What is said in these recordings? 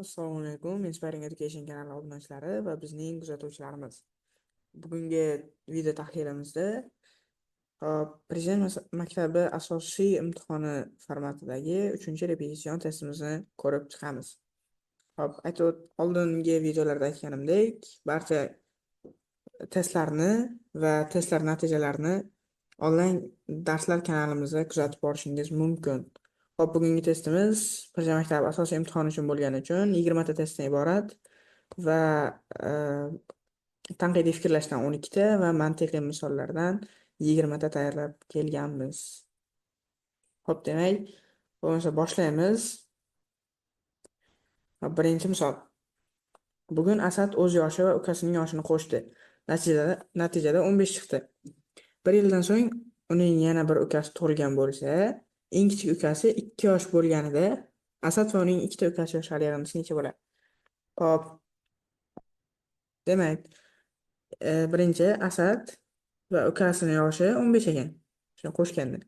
Assalomu alaykum, Inspiring Education kanali obunachilari va bizning kuzatuvchilarimiz. Bugungi video tahlilimizda, hop, Prezident maktabi asosiy imtihoni formatidagi 3-repetitsion testimizni ko'rib chiqamiz. Hop, aytib oldingi videolarda aytganimdek, barcha testlarni va testlar natijalarini onlayn darslar kanalimizda kuzatib borishingiz mumkin. Hop, bugungi testimiz Prezident maktabi asosiy imtihoni uchun bo'lgani uchun 20 ta testdan iborat va tanqidiy fikrlashdan 12 ta va mantiqiy misollardan 20 ta tayyorlab kelganmiz. Hop, demak, bo'lmasa boshlaymiz. Hop, birinchi misol. Bugun Asad o'z yoshi va ukasining yoshini qo'shdi. Natijada 15 chiqdi. Bir yildan so'ng uning yana bir ukasi tug'ilgan bo'lsa, eng kichik ukasi 2 yosh bo'lganida Asad va uning ikkita ukasi yoshlari yig'indisi necha bo'ladi? Hop. Demak, birinchi Asad va ukasini yoshi 15 ekan. Shuni qo'shganda.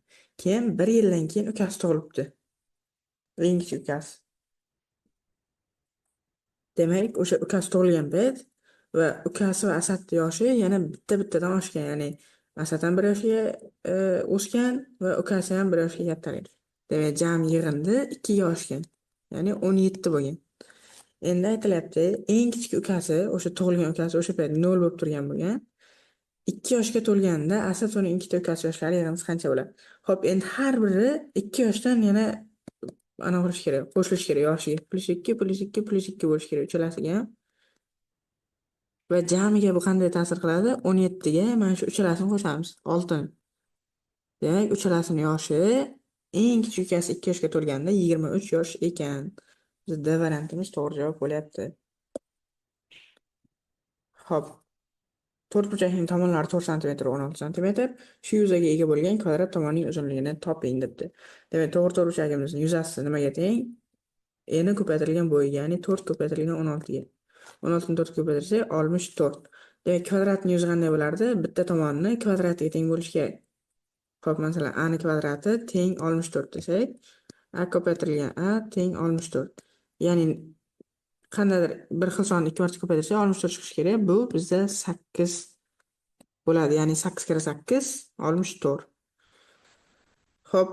Keyin bir yildan keyin ukasi tug'ilibdi. Eng kichik ukasi. Demak, o'sha ukasi tug'ilgan payt va ukasi va Asadni yoshi yana bitta-bittadan oshgan, ya'ni Asad ham bir yoshga o'sgan va ukasi ham bir yoshga kattaroq. Demak, jami yig'indi 2 ga oshgan. Ya'ni 17 bo'lgan. Endi aytilyapti, eng kichik ukasi, o'sha tug'ilgan ukasi o'sha payt 0 bo'lib turgan bo'lgan. 2 yoshga to'lganda Asad va uning ikkita ukasi yoshlari yig'indisi qancha bo'ladi? Xo'p, endi har biri 2 yoshdan yana anaqa qilish kerak, qo'shilishi kerak yoshiga. Plyus 2, plyus 2, plyus 2 bo'lishi kerak uchalasiga ham. Va jamiga bu qanday ta'sir qiladi? 17 ga mana shu uchalasini qo'shamiz, 6 ni. Demak, uchalasini yoshi eng kichik ukasi 2 yoshga to'lganda 23 yosh ekan. Biz D variantimiz to'g'ri javob bo'lyapti. Xo'p. To'rtburchakning tomonlari 4 sm 16 sm. Shu yuzaga ega bo'lgan kvadrat tomonining uzunligini toping debdi. Demak, to'g'ri to'rtburchagimizning yuzasi nimaga teng? Eni ko'paytirilgan bo'yiga, ya'ni 4 ko'paytirilgan 16 ga. 16 ni 4 ko'paytirsak 64. Demak, kvadratning yuzi qanday bo'lardi? Bitta tomonini kvadratiga teng bo'lishi kerak. Xo'p, masalan, a ni kvadrati teng 64 desak, a ko'paytirilgan a teng 64. Ya'ni qandaydir bir xil sonni ikki marta ko'paytirsak 64 chiqishi kerak. Bu bizda 8 bo'ladi. Ya'ni 8 karra 8 64. Xo'p,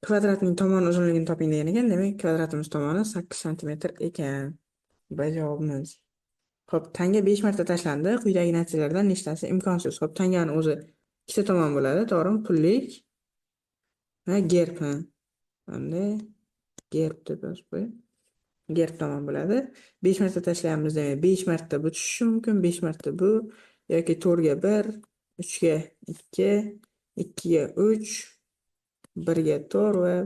kvadratning tomon uzunligini toping degan ekan. Demak, kvadratimiz tomoni 8 sm ekan. Bu javobimiz. Xo'p, tanga 5 marta tashlandi. Quyidagi natijalardan nechtasi imkonsiz? Xo'p, tangani o'zi ikkita tomon bo'ladi, to'g'rimi? Pullik va gerb. Ha. Endi gerb deb yozib qo'ying. Gerb tomon bo'ladi. 5 marta tashlaymiz, demak, 5 marta bu tushishi mumkin, 5 marta bu yoki 4 ga 1, 3 ga 2, 2 ga 3, 1 ga 4 va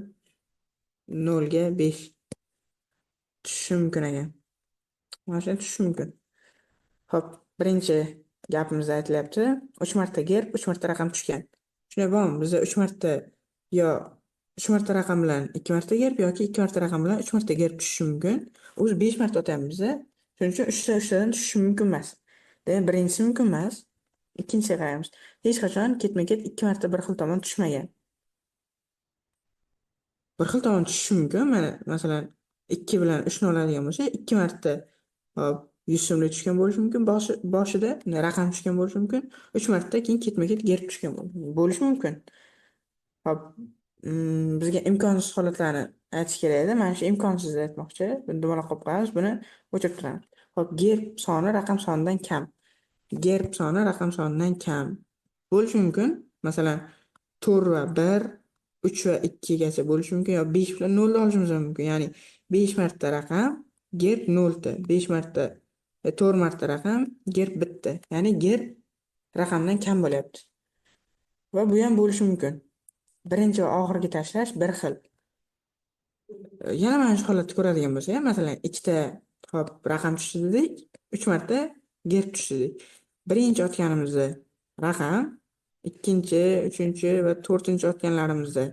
0 ga 5 tushishi mumkin ekan. Mana shunday tushishi mumkin. Xo'p, birinchi gapimizda aytilyapti, 3 marta gerb, 3 marta raqam tushgan. Shunday bormi? Bizda 3 marta yo 3 marta raqam bilan 2 marta gerb yoki 2 marta raqam bilan 3 marta gerb tushishi mumkin. O'zi 5 marta otyapmiz. Shuning uchun 3 ta 3tadan tushishi mumkin emas. Demak, birinchisi mumkin emas. Ikkinchisiga qaraymiz. Hech qachon ketma-ket 2 marta bir xil tomon tushmagan. Bir xil tomon tushishi mumkin. Mana, masalan, 2 bilan 3 ni oladigan bo'lsak, 2 marta, hop, 100 so'mlik tushgan bo'lishi mumkin boshida, raqam tushgan bo'lishi mumkin. 3 marta keyin ketma-ket gerb tushgan bo'lishi mumkin. Hop, bizga imkonsiz holatlarni aytish kerak edi. Mana shu imkonsiz aytmoqchi. Buni dumaloq qilib qo'yamiz, buni o'chirib turamiz. Hop, gerb soni raqam sonidan kam. Gerb soni raqam sonidan kam bo'lishi mumkin. Masalan, 4 va 1, 3 va 2 gacha bo'lishi mumkin yo 5 bilan 0 ni olishimiz ham mumkin. Ya'ni 5 marta raqam, gerb 0 ta, 5 marta, 4 marta raqam, gerb 1 ta. Ya'ni gerb raqamdan kam bo'lyapti. Va bu ham bo'lishi mumkin. Birinchi va oxirgi tashlash bir xil. Yana mana shu holatni ko'radigan bo'lsak, masalan, ikkita, hop, raqam tushdi dedik, 3 marta gerb tushdi dedik. Birinchi otganimizda raqam, ikkinchi, uchinchi va to'rtinchi otganlarimizda,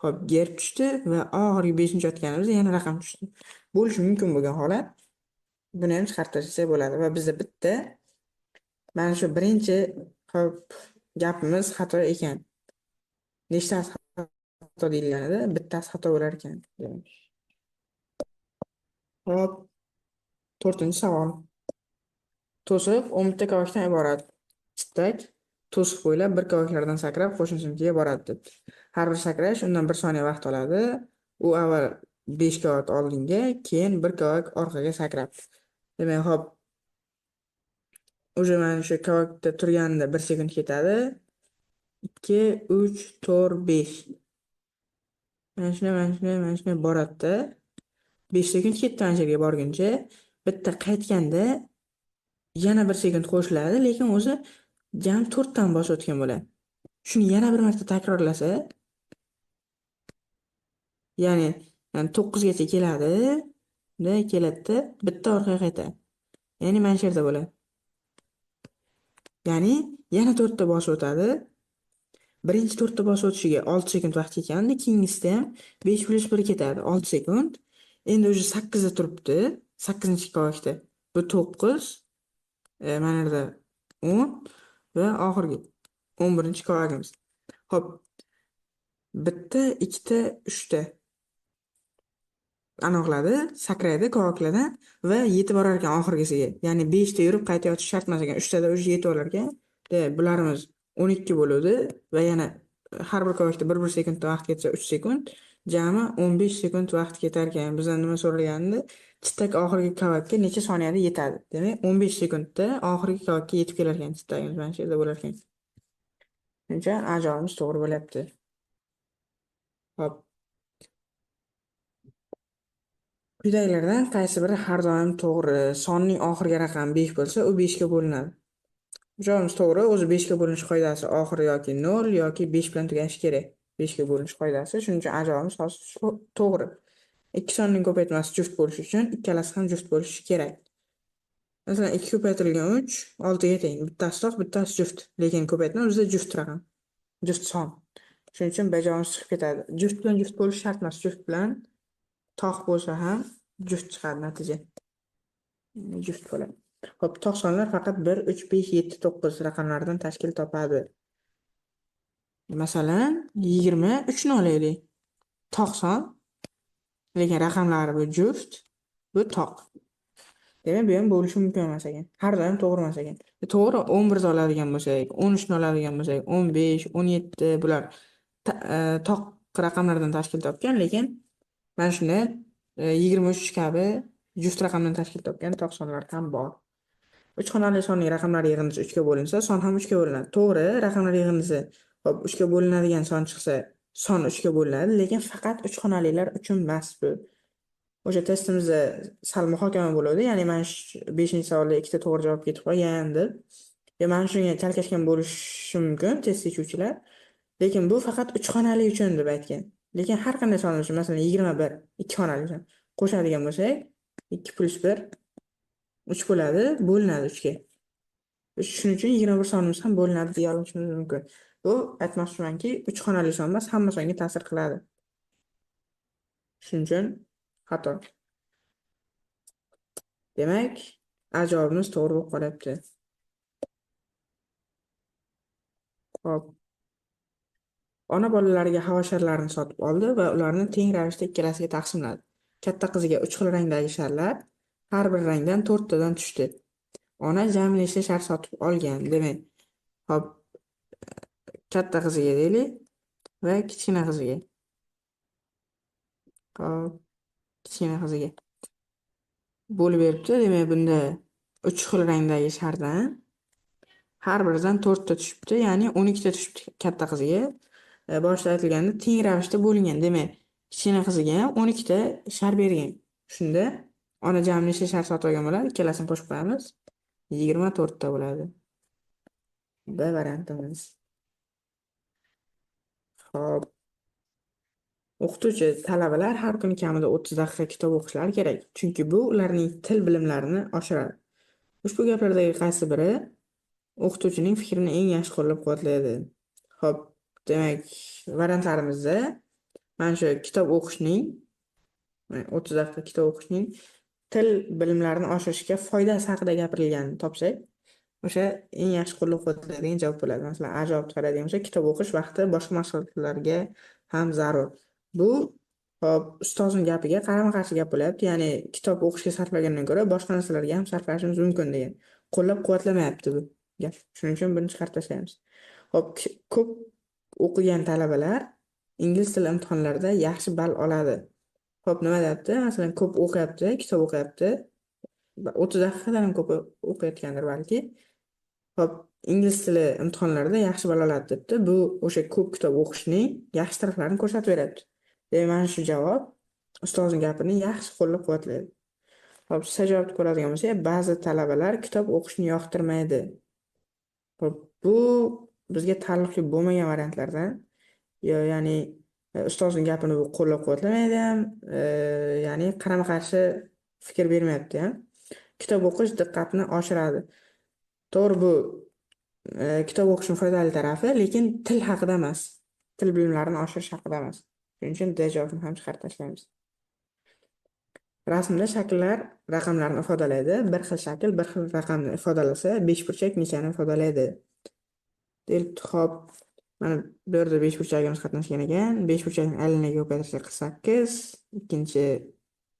hop, gerb tushdi va oxirgi beshinchi otganimizda yana raqam tushdi. Bo'lishi mumkin bo'lgan holat. Buni ham chiqarib tashlasak bo'ladi va bizda bitta mana shu birinchi, hop, gapimiz xato ekan. Nechtasi xato deyilganida bittasi xato bo'lar ekan. Hop. 4-savol. To'siq 11 ta kovakdan iborat. Chittak to'siq bo'ylab bir kovaklardan sakrab qo'shnisinikiga boradi debdi. Har bir sakrash undan 1 soniya vaqt oladi. U avval 5 kovak oldinga, keyin 1 kovak orqaga sakrab. Demak, hop. Уже mana shu kovakda turganda 1 sekund ketadi. 2, 3, 4, 5. Mana shunday, mana shunday, mana shunday boradi-da. 5 sekund ketdi mana shu yerga borguncha. Bitta qaytganda yana 1 sekund qo'shiladi, lekin o'zi jami 4 tan bosib o'tgan bo'ladi. Shuni yana bir marta takrorlasa, ya'ni 9 gacha keladi, bunday keladi-da, bitta orqaga qaytadi. Ya'ni mana shu yerda bo'ladi. Ya'ni yana 4 ta bosib o'tadi. Birinchi 4 ta bosib o'tishiga 6 sekund vaqt ketgandi, keyingisida ham 5 + 1 ketadi, 6 sekund. Endi уже 8 da turibdi, 8-kovakda. Bu 9, mana yerda 10 va oxirgi 11-kovagimiz. Xo'p. Bitta, ikkita, uchta aniqladi, sakraydi kovaklardan va yetib borar ekan oxirgisiga. Ya'ni 5 ta yurib qayta yotish shart emas ekan. 3 tada уже yetib olar ekan. Bularimiz 12 bo'ladi va yana har bir kovakda 1-1 sekundda vaqt ketsa 3 sekund, jami 15 sekund vaqt ketar ekan. Bizdan nima so'ralgandi? Chittak oxirgi kovakka necha soniyada yetadi? Demak, 15 sekundda oxirgi kovakka yetib kelar ekan chittagimiz mana shu yerda bo'lar ekan. Shuncha A javobimiz to'g'ri bo'lyapti. Xo'p. Quyidagilardan qaysi biri har doim to'g'ri? Sonning oxirgi raqami 5 bo'lsa, u 5 ga bo'linadi. Javobimiz to'g'ri. O'zi 5 ga bo'linish qoidasi oxiri yoki 0 yoki 5 bilan tugashi kerak. 5 ga bo'linish qoidasi. Shuning uchun A javobimiz hozir to'g'ri. Ikki sonning ko'paytmasi juft bo'lishi uchun ikkalasi ham juft bo'lishi kerak. Masalan, 2 ko'paytirilgan 3 6 ga teng. Bittasi to'q, bittasi juft. Lekin ko'paytma bizda juft raqam. Juft son. Shuning uchun B javobimiz chiqib ketadi. Juft bilan juft bo'lishi shart emas. Juft bilan to'q bo'lsa ham juft chiqadi natija. Juft bo'ladi. Xo'p, to'q sonlar faqat 1, 3, 5, 7, 9 raqamlaridan tashkil topadi. Masalan, 23 ni olaylik. To'q son, lekin raqamlari bu juft, bu to'q. Demak, bu ham bo'lishi mumkin emas ekan. Har doim to'g'ri emas ekan. To'g'ri, 11 ni oladigan bo'lsak, 13 ni oladigan bo'lsak, 15, 17 bular to'q raqamlardan tashkil topgan, lekin mana shunda 23 kabi juft raqamdan tashkil topgan to'q sonlar ham bor. 3 xonali sonning raqamlari yig'indisi 3 ga bo'linsa, son ham 3 ga bo'linadi. To'g'ri, raqamlar yig'indisi hop 3 ga bo'linadigan son chiqsa, son 3 ga bo'linadi, lekin faqat 3 xonalilar uchun emas bu. O'sha testimizda sal muhokama bo'ladi, ya'ni mana shu 5-savolda ikkita to'g'ri javob ketib qolgan deb. Ya mana shunga chalkashgan bo'lishi mumkin test yechuvchilar. Lekin bu faqat 3 xonali uchun deb aytgan. Lekin har qanday son uchun, masalan 21 2 xonali uchun qo'shadigan bo'lsak, 2 + 1 3 bo'ladi, bo'linadi 3 ga. Shuning uchun 21 sonimiz ham bo'linadi deya olishimiz mumkin. Bu aytmoqchimanki, 3 xonali son emas, hamma songa ta'sir qiladi. Shuning uchun xato. Demak, A javobimiz to'g'ri bo'lib qolyapti. Xo'p. Ona bolalariga havo sharlarini sotib oldi va ularni teng ravishda ikkalasiga taqsimladi. Katta qiziga 3 xil rangdagi sharlar har bir rangdan 4 tadan tushdi. Ona jami nechta shar sotib olgan? Demak, hop, katta qiziga deylik va kichkina qiziga. Hop, kichkina qiziga bo'lib beribdi. Demak, bunda 3 xil rangdagi shardan har biridan 4 ta tushibdi, ya'ni 12 ta tushibdi katta qiziga. Boshida aytilganda teng ravishda bo'lingan. Demak, kichkina qiziga ham 12 ta shar bergan. Shunda ona jami nechta shar sotib olgan bo'ladi? Ikkalasini qo'shib qo'yamiz. 24 ta bo'ladi. B variantimiz. Xo'p. O'qituvchi talabalar har kuni kamida 30 daqiqa kitob o'qishlari kerak, chunki bu ularning til bilimlarini oshiradi. Ushbu gaplardagi qaysi biri o'qituvchining fikrini eng yaxshi qo'llab-quvvatlaydi? Xo'p, demak, variantlarimizda mana shu kitob o'qishning, 30 daqiqa kitob o'qishning til bilimlarini oshirishga foydasi haqida gapirilganini topsak, o'sha eng yaxshi qo'llab-quvvatlaydigan javob bo'ladi. Masalan, A javob chiqaradigan bo'lsak, kitob o'qish vaqti boshqa mashg'ulotlarga ham zarur. Bu Xo'p, ustozning gapiga qarama-qarshi gap bo'lyapti. Ya'ni kitob o'qishga sarflagandan ko'ra boshqa narsalarga ham sarflashimiz mumkin degan. Qo'llab-quvvatlamayapti bu gap. Shuning uchun buni chiqarib tashlaymiz. Xo'p, ko'p o'qigan talabalar ingliz tili imtihonlarida yaxshi ball oladi. Xo'p, nima deyapti? Masalan, ko'p o'qiyapti, kitob o'qiyapti. 30 daqiqadan ham ko'p o'qiyotgandir balki. Xo'p, ingliz tili imtihonlarida yaxshi ball oladi debdi. Bu o'sha ko'p kitob o'qishning yaxshi taraflarini ko'rsatib beryapti. Demak, mana shu javob ustozning gapini yaxshi qo'llab-quvvatlaydi. Xo'p, C javobni ko'radigan bo'lsak, ba'zi talabalar kitob o'qishni yoqtirmaydi. Xo'p, bu bizga taalluqli bo'lmagan variantlardan, ya'ni ustozning gapini bu qo'llab-quvvatlamaydi ham, ya'ni qarama-qarshi fikr bermayapti ham. Kitob o'qish diqqatni oshiradi. To'g'ri, bu kitob o'qishning foydali tarafi, lekin til haqida emas. Til bilimlarini oshirish haqida emas. Shuning uchun D javobini ham chiqarib tashlaymiz. Rasmda shakllar raqamlarni ifodalaydi. Bir xil shakl bir xil raqamni ifodalasa, beshburchak nechani ifodalaydi? Deyilibdi. Xo'p, mana bu yerda beshburchagimiz qatnashgan ekan. Beshburchakni aylanaga ko'paytirsak 48, ikkinchi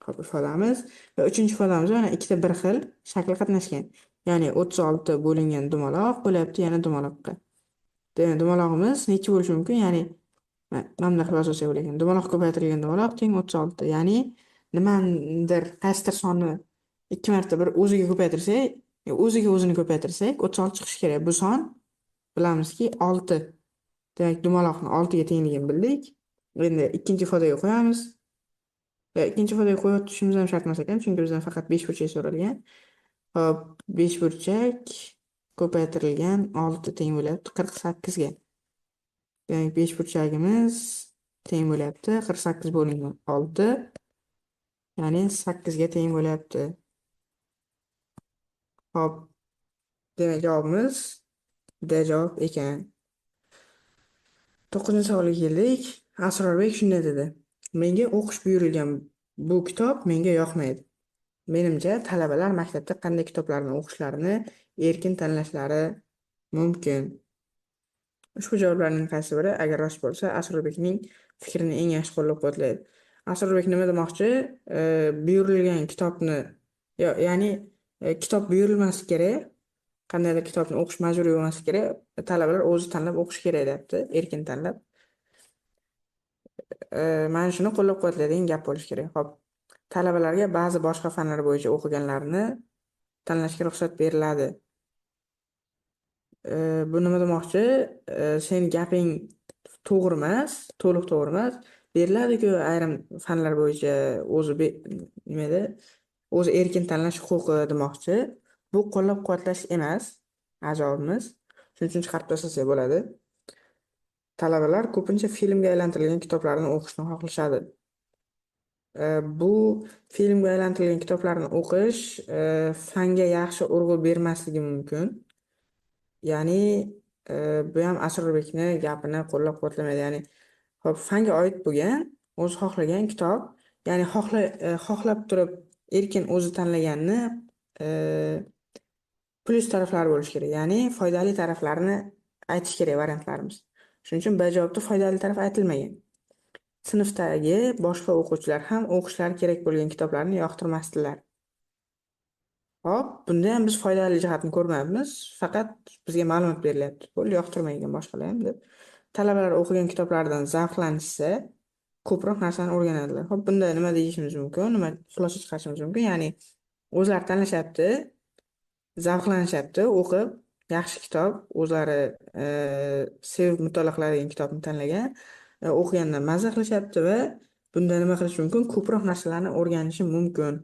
xo'p ifodamiz va uchinchi ifodamiz mana ikkita bir xil shakl qatnashgan. Ya'ni 36 bo'lingan dumaloq bo'lyapti yana dumaloqqa. Demak, dumalog'imiz necha bo'lishi mumkin? Ya'ni mana bunday qilib yozsak bo'lar ekan. Dumaloq ko'paytirilgan dumaloq teng 36. Ya'ni nimanidir qaysidir sonni ikki marta bir o'ziga ko'paytirsak, o'ziga o'zini ko'paytirsak 36 chiqishi kerak. Bu son bilamizki 6. Demak, dumaloqni 6 ga tengligini bildik. Endi ikkinchi ifodaga qo'yamiz. Va ikkinchi ifodaga qo'yib o'tishimiz ham shart emas ekan, chunki bizdan faqat beshburchak so'ralgan. Xo'p, beshburchak ko'paytirilgan 6 teng bo'lyapti 48 ga. Demak, beshburchagimiz teng bo'lyapti 48 bo'lingan 6, ya'ni 8 ga teng bo'lyapti. Xo'p, demak javobimiz D javob ekan. 9-savolga keldik. Asrorbek shunday dedi: Menga o'qish buyurilgan bu kitob menga yoqmaydi. Menimcha, talabalar maktabda qanday kitoblarni o'qishlarini erkin tanlashlari mumkin. Ushbu javoblarning qaysi biri agar rost bo'lsa, Asrorbekning fikrini eng yaxshi qo'llab-quvvatlaydi? Asrorbek nima demoqchi? Buyurilgan kitobni, ya'ni kitob buyurilmasligi kerak. Qandaydir kitobni o'qish majburiy bo'lmasligi kerak. Talabalar o'zi tanlab o'qishi kerak deyapti, erkin tanlab. Mana shuni qo'llab-quvvatlaydigan gap bo'lishi kerak. Xo'p, talabalarga ba'zi boshqa fanlar bo'yicha o'qiganlarini tanlashga ruxsat beriladi. Bu nima demoqchi? Sen gaping to'g'ri emas, to'liq to'g'ri emas. Beriladi-ku ayrim fanlar bo'yicha o'zi nima edi? O'zi erkin tanlash huquqi demoqchi. Bu qo'llab-quvvatlash emas, javobimiz. Shuning uchun chiqarib tashlasak bo'ladi. Talabalar ko'pincha filmga aylantirilgan kitoblarni o'qishni xohlashadi. Bu filmga aylantirilgan kitoblarni o'qish fanga yaxshi urg'u bermasligi mumkin. Ya'ni bu ham Asrorbekni gapini qo'llab-quvvatlamaydi. Ya'ni xo'p, fanga oid bo'lgan, o'zi xohlagan kitob, ya'ni xohlab turib erkin o'zi tanlaganni plyus taraflari bo'lishi kerak. Ya'ni foydali taraflarini aytish kerak variantlarimiz. Shuning uchun B javobda foydali taraf aytilmagan. Sinfdagi boshqa o'quvchilar ham o'qishlari kerak bo'lgan kitoblarni yoqtirmasdilar. Xo'p, bunda ham biz foydali jihatni ko'rmayapmiz, faqat bizga ma'lumot berilyapti. Bo'ldi, yoqtirmaygan boshqalar ham deb. Talabalar o'qigan kitoblardan zavqlanishsa, ko'proq narsani o'rganadilar. Xo'p, bunda nima deyishimiz mumkin? Nima xulosa chiqarishimiz mumkin? Ya'ni o'zlari tanlashyapti, zavqlanishyapti, o'qib, yaxshi kitob, o'zlari sevib mutolaa qiladigan kitobni tanlagan, o'qigandan mazza qilishyapti va bunda nima qilish mumkin? Ko'proq narsalarni o'rganishi mumkin.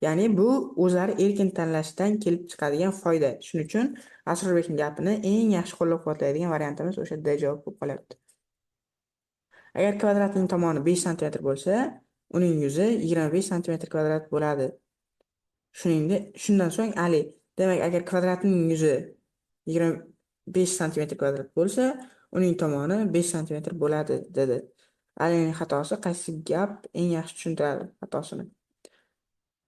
Ya'ni bu o'zlari erkin tanlashdan kelib chiqadigan foyda. Shuning uchun Asrorbekning gapini eng yaxshi qo'llab-quvvatlaydigan variantimiz o'sha D javob bo'lib qolyapti. Agar kvadratning tomoni 5 santimetr bo'lsa, uning yuzi 25 santimetr kvadrat bo'ladi. Shuningdek, shundan so'ng Ali, demak, agar kvadratning yuzi 25 santimetr kvadrat bo'lsa, uning tomoni 5 santimetr bo'ladi, dedi. Alining xatosi qaysi gap eng yaxshi tushuntiradi xatosini?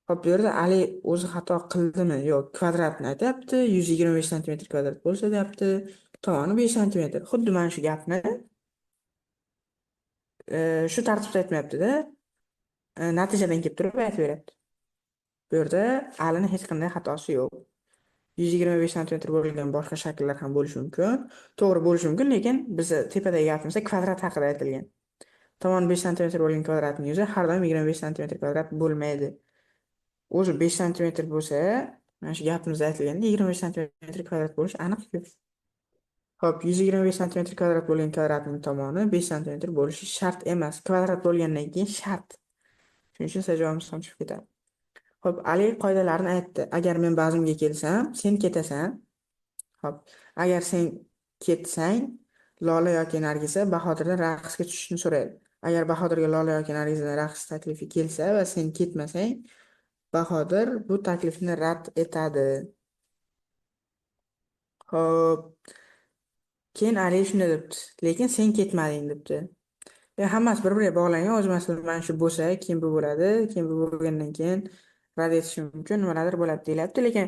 Xo'p, bu yerda Ali o'zi xato qildimi? Yo'q, kvadratni aytyapti, 125 santimetr kvadrat bo'lsa deyapti, tomoni 5 santimetr. Xuddi mana shu gapni Shu tartibda aytmayapti-da. Natijadan kelib turib aytib beryapti. Bu yerda Alini hech qanday xatosi yo'q. 125 santimetr bo'lgan boshqa shakllar ham bo'lishi mumkin. To'g'ri bo'lishi mumkin, lekin biz tepadagi gapimizda kvadrat haqida aytilgan. Tomoni 5 santimetr bo'lgan kvadratning yuzi har doim 25 santimetr kvadrat bo'lmaydi. O'zi 5 santimetr bo'lsa, mana shu gapimizda aytilganda 25 santimetr kvadrat bo'lishi aniq-ku. Xo'p, 125 santimetr kvadrat bo'lgan kvadratning tomoni 5 santimetr bo'lishi shart emas. Kvadrat bo'lgandan keyin shart. Shuning uchun javobimiz ham chiqib ketadi. Xo'p, Ali qoidalarni aytdi. Agar men bazmga kelsam, sen ketasan. Xo'p, agar sen ketsang, Lola yoki Nargiza Bahodirdan raqsga tushishni so'raydi. Agar Bahodirga Lola yoki Nargizadan raqs taklifi kelsa va sen ketmasang, Bahodir bu taklifni rad etadi. Xo'p, keyin Ali shunday debdi. Lekin sen ketmading debdi. Hammasi bir-biriga bog'langan. O'zi masalan, mana shu bo'lsa, keyin bu bo'ladi, keyin bu bo'lgandan keyin rad etishi mumkin, nimalardir bo'ladi deyilyapti. Lekin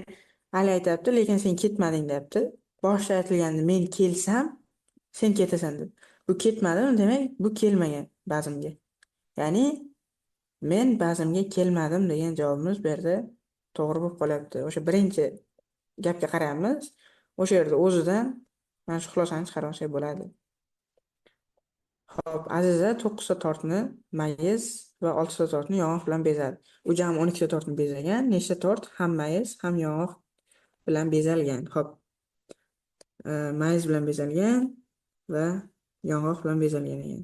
Ali aytyapti, lekin sen ketmading deyapti. Boshida aytilganda men kelsam, sen ketasan deb. Bu ketmadim, demak, bu kelmagan bazmga. Ya'ni men bazmga kelmadim degan javobimiz bu yerda to'g'ri bo'lib qolyapti. O'sha birinchi gapga qaraymiz. O'sha yerda o'zidan mana shu xulosani chiqarib olsak bo'ladi. Xo'p, Aziza 9 ta tortni mayiz va 6 ta tortni yong'oq bilan bezadi. U jami 12 ta tortni bezagan. Nechta tort ham mayiz, ham yong'oq bilan bezalgan? Xo'p. Mayiz bilan bezalgan va yong'oq bilan bezalgan ekan.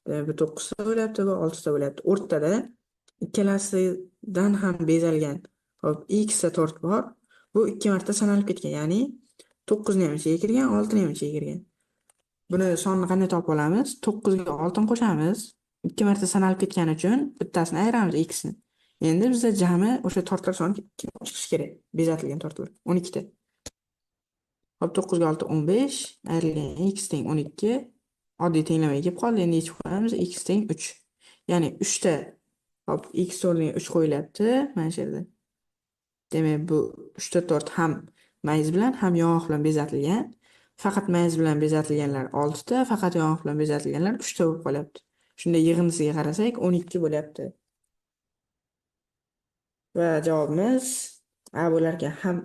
Demak, bu 9 ta bo'lyapti, bu 6 ta bo'lyapti. O'rtada ikkalasidan ham bezalgan. Xo'p, x ta tort bor. Bu 2 marta sanalib ketgan, ya'ni 9 ni ham ichiga kirgan, 6 ni ham ichiga kirgan. Buni sonni qanday topib olamiz? 9 ga 6 qo'shamiz. 2 marta sanalib ketgani uchun bittasini ayiramiz x ni. Endi bizda jami o'sha tortlar soni chiqishi kerak. Bezatilgan tortlar 12 ta. Hop, 9 ga 6 15, ayrilgan x teng 12. Oddiy tenglamaga kelib qoldi. Endi yechib qo'yamiz x teng 3. Ya'ni 3 ta, hop, x o'rniga 3 qo'yilyapti mana shu yerda. Demak, bu 3 ta tort ham mayiz bilan, ham yong'oq bilan bezatilgan. Faqat mayiz bilan bezatilganlar 6 ta, faqat yong'oq bilan bezatilganlar 3 ta bo'lib qolyapti. Shunda yig'indisiga qarasak 12 bo'lyapti. Va javobimiz A bo'lar ekan. Ham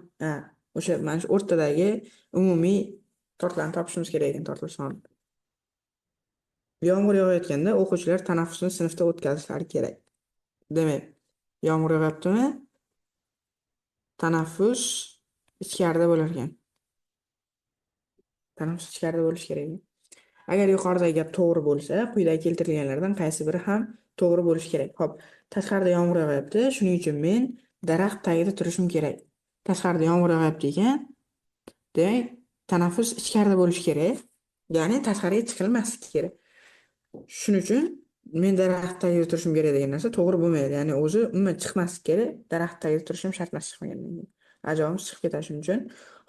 o'sha mana shu o'rtadagi umumiy tortlarni topishimiz kerak ekan, tortlar soni. Yomg'ir yog'ayotganda o'quvchilar tanaffusni sinfda o'tkazishlari kerak. Demak, yomg'ir yog'yaptimi? Tanaffus ichkarida bo'lar ekan. Tanaffus ichkarida bo'lishi kerak. Agar yuqoridagi gap to'g'ri bo'lsa, quyidagi keltirilganlardan qaysi biri ham to'g'ri bo'lishi kerak? Xo'p, tashqarida yomg'ir yog'yapti, shuning uchun men daraxt tagida turishim kerak. Tashqarida yomg'ir yog'yapti ekan, demak, tanaffus ichkarida bo'lishi kerak. Ya'ni tashqariga chiqilmasligi kerak. Shuning uchun men daraxt tagida turishim kerak degan narsa to'g'ri bo'lmaydi. Ya'ni o'zi umuman chiqmaslik kerak. Daraxt tagida turishim shart emas chiqmagandan keyin. Javobimiz chiqib ketadi shuning uchun.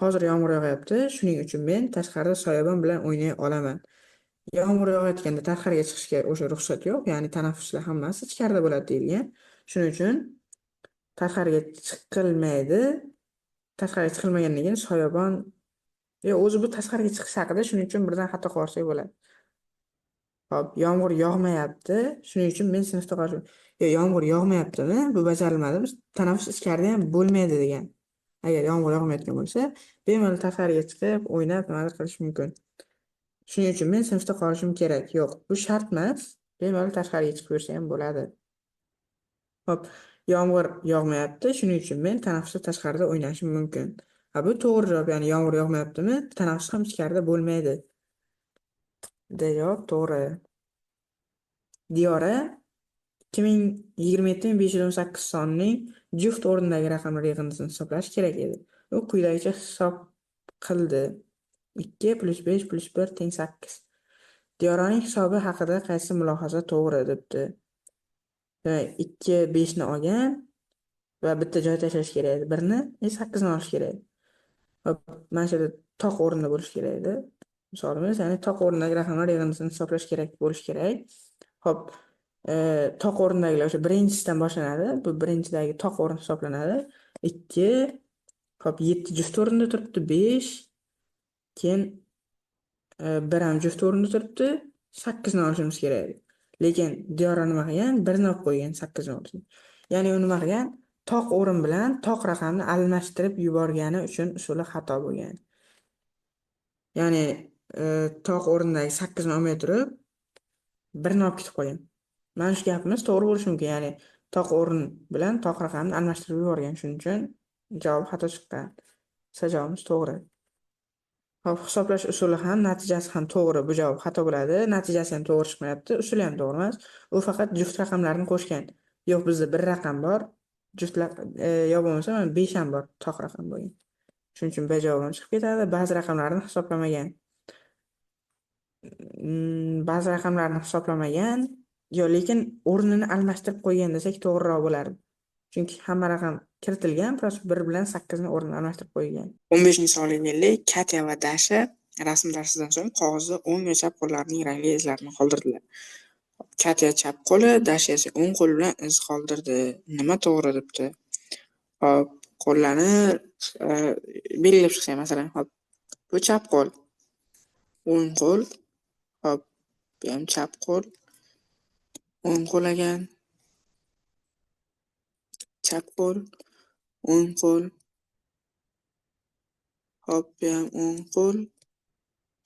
Hozir yomg'ir yog'yapti, shuning uchun men tashqarida soyabon bilan o'ynay olaman. Yomg'ir yog'ayotganda tashqariga chiqishga o'sha ruxsat yo'q, ya'ni tanaffuslar hammasi ichkarida bo'ladi deyilgan. Shuning uchun tashqariga chiqilmaydi. Tashqariga chiqilmagandan keyin soyabon yo'q, o'zi bu tashqariga chiqish haqida, shuning uchun birdan xato qilib yuborsak bo'ladi. Xo'p, yomg'ir yog'mayapti, shuning uchun men sinfda qolishim. Yo'q, yomg'ir yog'mayaptimi? Bu bajarilmadi. Biz tanaffus ichkarida ham bo'lmaydi degan. Agar yomg'ir yog'mayotgan bo'lsa, bemalol tashqariga chiqib, o'ynab, nimadir qilish mumkin. Shuning uchun men sinfda qolishim kerak. Yo'q, bu shart emas. Bemalol tashqariga chiqib yursa ham bo'ladi. Xo'p, yomg'ir yog'mayapti, shuning uchun men tanaffusda tashqarida o'ynashim mumkin. Ha, bu to'g'ri javob, ya'ni yomg'ir yog'mayaptimi? Tanaffus ham ichkarida bo'lmaydi. D javob to'g'ri. Diyora 227518 sonining juft o'rnidagi raqamlar yig'indisini hisoblash kerak edi. U quyidagicha hisob qildi. 2 plus 5 plus 1 teng 8. Diyoraning hisobi haqida qaysi mulohaza to'g'ri debdi. Demak, 2 5 ni olgan va bitta joy tashlash kerak edi. 1 ni, 8 ni olish kerak edi. Hop, mana shu yerda toq o'rinda bo'lishi kerak edi. Misolimiz, ya'ni toq o'rnidagi raqamlar yig'indisini hisoblash kerak bo'lishi kerak. Hop, toq o'rnidagilar o'sha birinchisidan boshlanadi. Bu birinchidagi toq o'rin hisoblanadi. 2, hop, 7 juft o'rinda turibdi, 5, keyin 1 ham juft o'rinda turibdi, 8 ni olishimiz kerak edi. Lekin Diyora nima qilgan? 1ni olib qo'ygan 8 ni o'rniga. Ya'ni u nima qilgan? Toq o'rin bilan toq raqamni almashtirib yuborgani uchun usuli xato bo'lgan. Ya'ni toq o'rnidagi 8 ni olmay turib 1ni olib ketib qo'ygan. Mana shu gapimiz to'g'ri bo'lishi mumkin. Ya'ni toq o'rin bilan toq raqamni almashtirib yuborgan. Shuning uchun javob xato chiqqan. C javobimiz to'g'ri. Hop, hisoblash usuli ham, natijasi ham to'g'ri. Bu javob xato bo'ladi. Natijasi ham to'g'ri chiqmayapti, usuli ham to'g'ri emas. U faqat juft raqamlarni qo'shgan. Yo'q, bizda bir raqam bor. Juftlar yo bo'lmasa mana 5 ham bor, toq raqam bo'lgan. Shuning uchun B javobi ham chiqib ketadi. Ba'zi raqamlarni hisoblamagan. Ba'zi raqamlarni hisoblamagan, yo lekin o'rnini almashtirib qo'ygan desak to'g'riroq bo'lardi. Chunki hamma raqam kiritilgan, просто 1 bilan 8 ni o'rnini almashtirib qo'ygan. 15-savolga keldik. Katya va Dasha rasm darsidan so'ng qog'ozda o'ng va chap qo'llarining rangli izlarini qoldirdilar. Katya chap qo'li, Dasha esa o'ng qo'li bilan iz qoldirdi. Nima to'g'ri debdi. Hop, qo'llarni belgilab chiqsak, masalan, hop, bu chap qo'l, o'ng qo'l, hop, bu ham chap qo'l, o'ng qo'l ekan, chap qo'l, o'ng qo'l, hop, bu ham o'ng qo'l,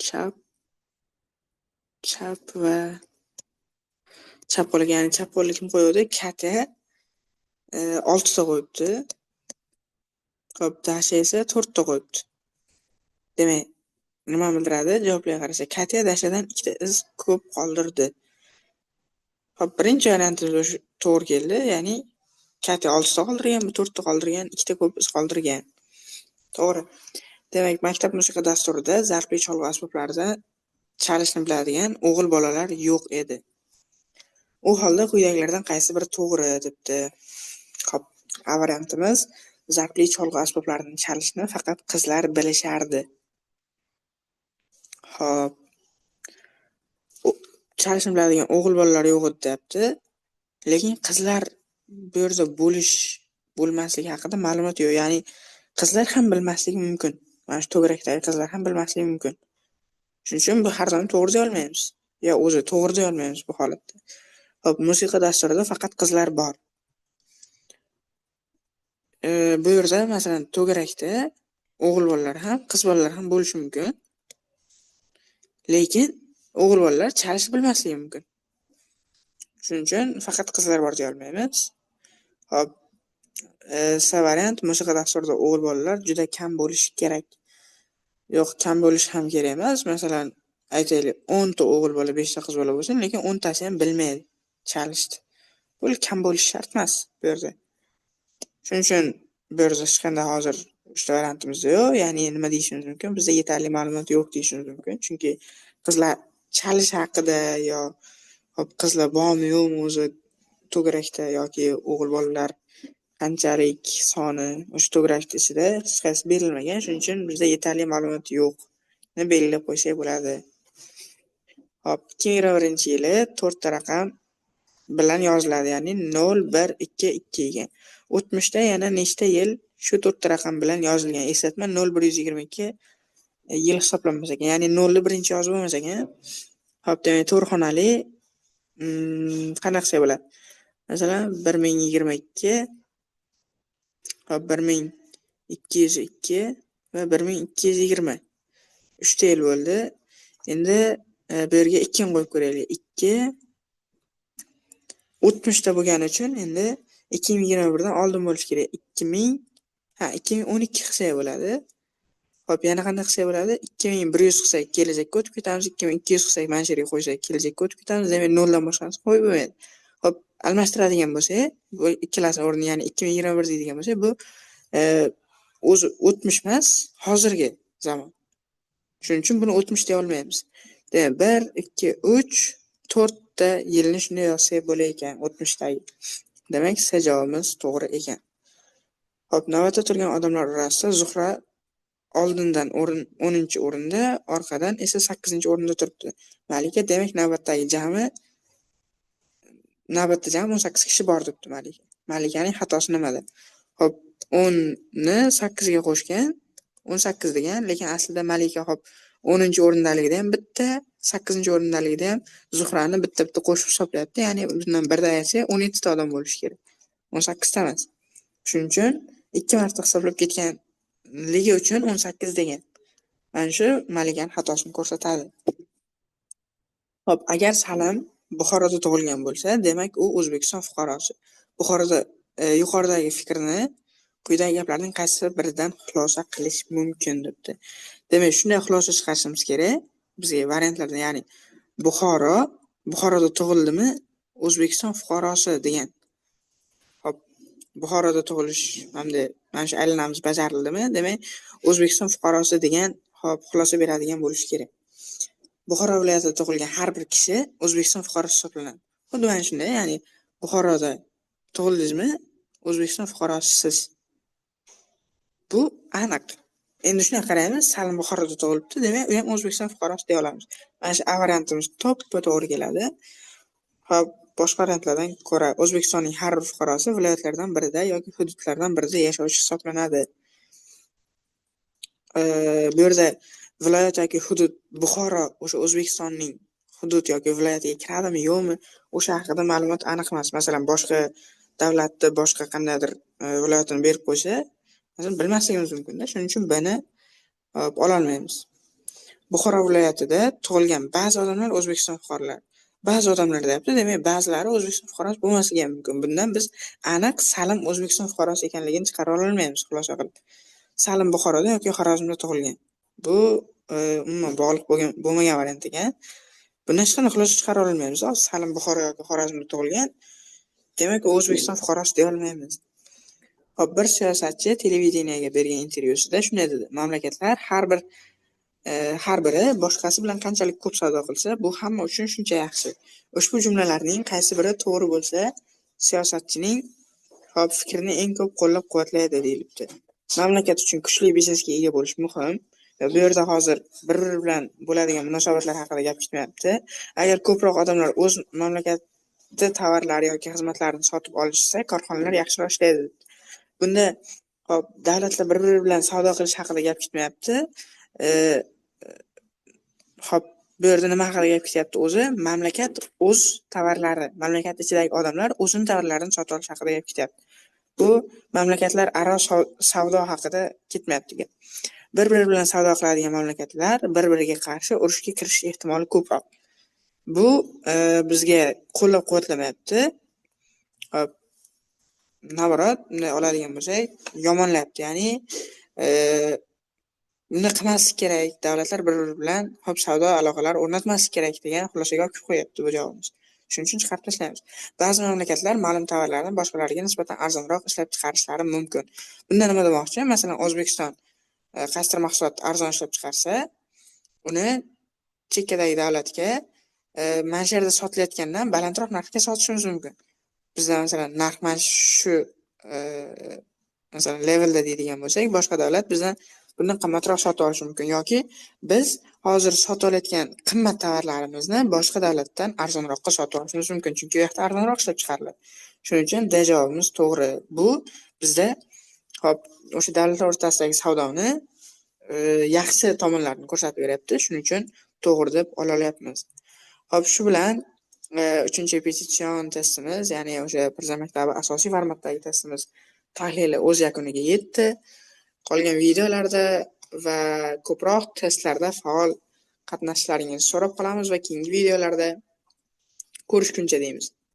chap, chap va chap qo'l. Ya'ni chap qo'lni kim qo'yuvdi? Katya 6 ta qo'yibdi. Hop, Dasha esa 4 ta qo'yibdi. Demak, nima bildiradi? Javoblarga qarasak, Katya Dashadan ikkita iz ko'p qoldirdi. Hop, birinchi variantimiz o'sha to'g'ri keldi, ya'ni Katya 6 ta qoldirgan, bu 4 ta qoldirgan, ikkita ko'p iz qoldirgan. To'g'ri. Demak, maktab musiqa dasturida zarbli cholg'u asboblarida chalishni biladigan o'g'il bolalar yo'q edi. U holda quyidagilardan qaysi biri to'g'ri debdi. Hop, A variantimiz: zarbli cholg'u asboblarini chalishni faqat qizlar bilishardi. Hop. Chalishni biladigan o'g'il bolalar yo'q edi deyapti. Lekin qizlar bu yerda bo'lish bo'lmasligi haqida ma'lumot yo'q. Ya'ni qizlar ham bilmasligi mumkin. Mana shu to'garakdagi qizlar ham bilmasligi mumkin. Shuning uchun bu har doim to'g'ri deya olmaymiz. Yo o'zi to'g'ri deya olmaymiz bu holatda. Hop, musiqa dasturida faqat qizlar bor. Bu yerda, masalan, to'garakda o'g'il bolalar ham, qiz bolalar ham bo'lishi mumkin. Lekin o'g'il bolalar chalishni bilmasligi mumkin. Shuning uchun faqat qizlar bor deya olmaymiz. Hop, C variant: musiqa dasturida o'g'il bolalar juda kam bo'lishi kerak. Yo'q, kam bo'lishi ham kerak emas. Masalan, aytaylik, 10 ta o'g'il bola, 5 ta qiz bola bo'lsin, lekin 10 tasi ham bilmaydi chalishni. Bu kam bo'lishi shart emas bu yerda. Shuning uchun bu yerda hech qanday hozir uchta variantimiz yo'q. Ya'ni nima deyishimiz mumkin? Bizda yetarli ma'lumot yo'q deyishimiz mumkin. Chunki qizlar chalish haqida yo hop, qizlar bormi, yo'qmi o'zi to'garakda yoki o'g'il bolalar qanchalik soni o'sha to'garakni ichida, hech qaysi berilmagan. Shuning uchun bizda yetarli ma'lumot yo'q. Belgilab qo'ysak bo'ladi. Hop, 2021-yili to'rtta raqam bilan yoziladi, ya'ni 0, 1, 2, 2 ekan. O'tmishda yana nechta yil shu to'rtta raqam bilan yozilgan? Eslatma: 0 122 yil hisoblanmas ekan, ya'ni 0 ni birinchi yozib bo'lmas ekan. Hop, demak, to'rt xonali qanaqa qilsak bo'ladi? Masalan, 1022, hop, 1202 va 1220. Uchta yil bo'ldi. Endi bu yerga ikkini qo'yib ko'raylik. Ikki o'tmishda bo'lgani uchun endi 2021dan oldin bo'lishi kerak. Ikki ming, ha, 2012 qilsak bo'ladi. Hop, yana qanday qilsak bo'ladi? 2100 qilsak, kelajakka o'tib ketamiz. 2200 qilsak, mana shu yerga qo'ysak, kelajakka o'tib ketamiz. Demak, noldan boshqasini qo'yib bo'lmaydi. Hop, almashtiradigan bo'lsak, bu ikkalasini o'rnini, ya'ni 2021 deydigan bo'lsak, bu o'zi o'tmish emas, hozirgi zamon. Shuning uchun buni o'tmish deya olmaymiz. Demak, bir, ikki, uch, to'rtta yilni shunday yozsak bo'lar ekan o'tmishdagi. Demak, C javobimiz to'g'ri ekan. Hop, navbatda turgan odamlar orasida Zuhra oldindan o'rin 10-o'rinda, orqadan esa 8-o'rinda turibdi. Malika, demak, navbatdagi jami navbatda jami 18 kishi bor debdi Malika. Malikaning xatosi nimada? Hop, 10 ni 8 ga qo'shgan, 18 degan, lekin aslida Malika, hop, 10-o'rindaligida ham bitta 8-o'rindaligida ham Zuhrani bitta-bitta qo'shib hisoblayapti. Ya'ni bundan birda ayirsak 17 ta odam bo'lishi kerak. 18 ta emas. Shuning uchun 2 marta hisoblab ketganligi uchun 18 degan. Mana shu Malikani xatosini ko'rsatadi. Xo'p, agar Salim Buxoroda tug'ilgan bo'lsa, demak u O'zbekiston fuqarosi. Buxoroda yuqoridagi fikrni quyidagi gaplarning qaysi biridan xulosa qilish mumkin debdi. Demak, shunday xulosa chiqarishimiz kerak bizga variantlardan, ya'ni Buxoroda tug'ildimi, O'zbekiston fuqarosi degan. Xo'p, Buxoroda tug'ilish hamda mana shu aylanamiz bajarildimi, demak O'zbekiston fuqarosi degan xo'p xulosa beradigan bo'lishi kerak. Buxoro viloyatida tug'ilgan har bir kishi O'zbekiston fuqarosi hisoblanadi. Xuddi mana shunday, ya'ni Buxoroda tug'ildingizmi, O'zbekiston fuqarosisiz. Bu aniq. Endi shunday qaraymiz, Salim Buxoroda tug'ilibdi, demak u ham O'zbekiston fuqarosi deya olamiz. Mana shu A variantimiz to'ppa-to'g'ri keladi. Xo'p, boshqa variantlardan ko'ra O'zbekistonning har bir fuqarosi viloyatlardan birida yoki hududlardan birida yashovchi hisoblanadi. Bu yerda viloyat yoki hudud Buxoro o'sha O'zbekistonning hudud yoki viloyatiga kiradimi, yo'qmi, o'sha haqida ma'lumot aniq emas. Masalan, boshqa davlatni boshqa qandaydir viloyatini berib qo'ysa, masalan, bilmasligimiz mumkin-da. Shuning uchun buni ola olmaymiz. Buxoro viloyatida tug'ilgan ba'zi odamlar O'zbekiston fuqarolari. Ba'zi odamlar deyapti, demak ba'zilari O'zbekiston fuqarosi bo'lmasligi ham mumkin. Bundan biz aniq Salim O'zbekiston fuqarosi ekanligini chiqara olmaymiz xulosa qilib. Salim Buxoroda yoki Xorazmda tug'ilgan. Bu umuman bog'liq bo'lmagan variant ekan. Bundan hech qanday xulosa chiqara olmaymiz. Salim Buxoro yoki Xorazmda tug'ilgan, demak u O'zbekiston fuqarosi deya olmaymiz. Xo'p, bir siyosatchi televideniyaga bergan intervyusida shunday dedi: mamlakatlar har biri boshqasi bilan qanchalik ko'p savdo qilsa, bu hamma uchun shuncha yaxshi. Ushbu jumlalarning qaysi biri to'g'ri bo'lsa, siyosatchining xo'p fikrini eng ko'p qo'llab-quvvatlaydi deyilibdi. Mamlakat uchun kuchli biznesga ega bo'lish muhim. Bu yerda hozir bir-biri bilan bo'ladigan munosabatlar haqida gap ketmayapti. Agar ko'proq odamlar o'z mamlakati tovarlari yoki xizmatlarini sotib olishsa, korxonalar yaxshiroq ishlaydi. Bunda hop davlatlar bir-biri bilan savdo qilish haqida gap ketmayapti. Hop, bu yerda nima haqida gap ketyapti o'zi? Mamlakat o'z tovarlari, mamlakat ichidagi odamlar o'zini tovarlarini sotib olish haqida gap ketyapti. Bu mamlakatlar aro savdo haqida ketmayapti gap. Bir-biri bilan savdo qiladigan mamlakatlar bir-biriga qarshi urushga kirish ehtimoli ko'proq. Bu bizga qo'llab-quvvatlamayapti. Hop, naborot, bunday oladigan bo'lsak, yomonlayapti. Ya'ni buni qilmaslik kerak, davlatlar bir-biri bilan hop savdo aloqalari o'rnatmaslik kerak degan xulosaga olib qo'yapti bu javobimiz. Shuning uchun chiqarib tashlaymiz. Ba'zi mamlakatlar ma'lum tovarlarni boshqalarga nisbatan arzonroq ishlab chiqarishlari mumkin. Bunda nima demoqchi? Masalan, O'zbekiston qaysidir mahsulot arzon ishlab chiqarsa, uni chekkadagi davlatga mana shu yerda sotilayotgandan balandroq narxga sotishimiz mumkin. Bizda masalan narx mana shu masalan levelda deydigan bo'lsak, boshqa davlat bizdan bundan qimmatroq sotib olishi mumkin yoki biz hozir sotib olayotgan qimmat tovarlarimizni boshqa davlatdan arzonroqqa sotib olishimiz mumkin, chunki u yoqda arzonroq ishlab chiqariladi. Shuning uchun D javobimiz to'g'ri. Bu bizda hop o'sha davlatlar o'rtasidagi savdoni yaxshi tomonlarini ko'rsatib beryapti. Shuning uchun to'g'ri deb ola olyapmiz. Hop, shu bilan 3-repetitsion testimiz, ya'ni o'sha Prezident maktabi asosiy formatdagi testimiz tahlili o'z yakuniga yetdi. Qolgan videolarda va ko'proq testlarda faol qatnashishlaringizni so'rab qolamiz va keyingi videolarda ko'rishguncha deymiz.